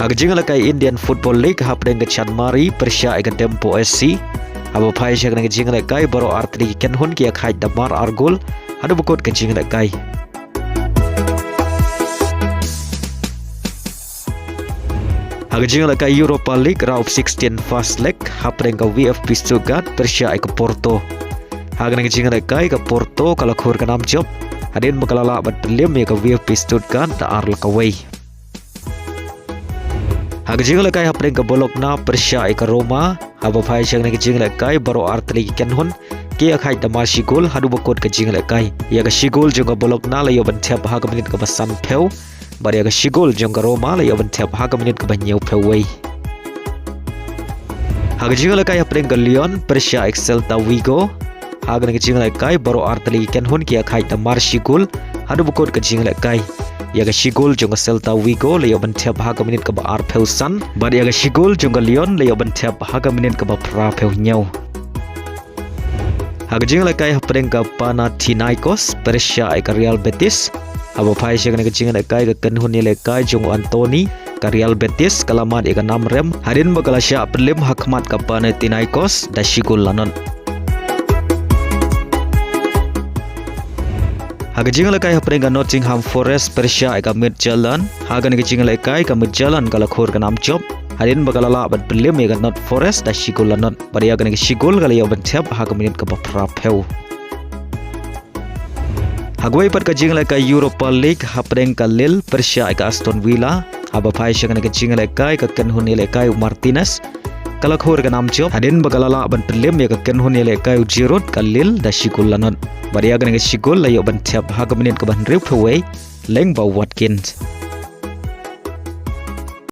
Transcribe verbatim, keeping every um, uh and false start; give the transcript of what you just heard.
Ha ka jingïalehkai Indian Football League hapdeng ka Chanmari pyrshah ïa ka Dempo S C, haba phai sha kane ka jingïalehkai baroh artylli ki kynhun ki ïakhaid da mar ar gol haduh ba kut ka jingïalehkai. Ha ka jingïalehkai Europa League round of sixteen first leg hapdeng ka V F B Stuttgart pyrshah ïa ka Porto. Ha kane ka jingïalehkai ka Porto ka la khur ka nam jop hadien ba ka la lah ban pynliem ïa ka V F B Stuttgart da ar la kawei. Ha ka jingïalehkai hapdeng ka Bologna pyrshah ïa ka Roma, haba phai sha kane ka jingïalehkai baroh artylli ki kynhun ki ïakhaid da mar shi gol haduh ba kut ka jingïalehkai. Ïa ka shi gol jong ka Bologna la ïoh ban thep ha ka minit kaba sanphew, bad ïa ka shi gol jong ka Roma la ïoh ban thep ha ka minit kaba hynñiewphew wei. Ha ka jingïalehkai hapdeng ka Lyon pyrshah ïa ka Celta Vigo, ha kane ka jingïalehkai baroh artylli ki kynhun ki ïakhaid da mar shi gol haduh ba kut ka jingïalehkai. Ïa ka shi gol jong ka Celta Vigo la ïoh ban thep ha ka minit kaba arphew san, bad ïa ka shi gol jong ka Lyon la ïoh ban thep ha ka minit kaba phraphew hynñiew. Ha ka jingïalehkai hapdeng ka Panathinaikos pyrshah ïa ka Real Betis, haba phai sha kane ka jingïalehkai ka kynhun ïalehkai jong u Antony, ka Real Betis ka la mad ïa ka nam rem hadien ba ka la shah pynliem ha khmat ka Panathinaikos da shi gol la not. Ha ka jingïalehkai hapdeng ka Nottingham Forest pyrshah ïa ka Midtjylland, ha kane ka jingïalehkai ka Midtjylland ka la khur ka nam jop hadien ba ka la lah ban pynliem ïa ka Notts Forest da shi gol la not, bad ïa kane ka shi gol ka la ïoh ban thep ha ka minit kaba phraphew. Ha kawei pat ka jingïalehkai Europa League hapdeng ka Lille pyrshah ïa ka Aston Villa, haba phai sha kane ka jingïalehkai ka kynhun ïalehkai u Martinez ka la khur ka nam jop hadien ba ka la lah ban pynliem ïa ka kynhun ïalehkai u Giroud ka Lille da shi gol la not, bad ïa kane ka shi gol la ïoh ban thep ha ka minit kaba hynriewphew wei lyngba u Watkins.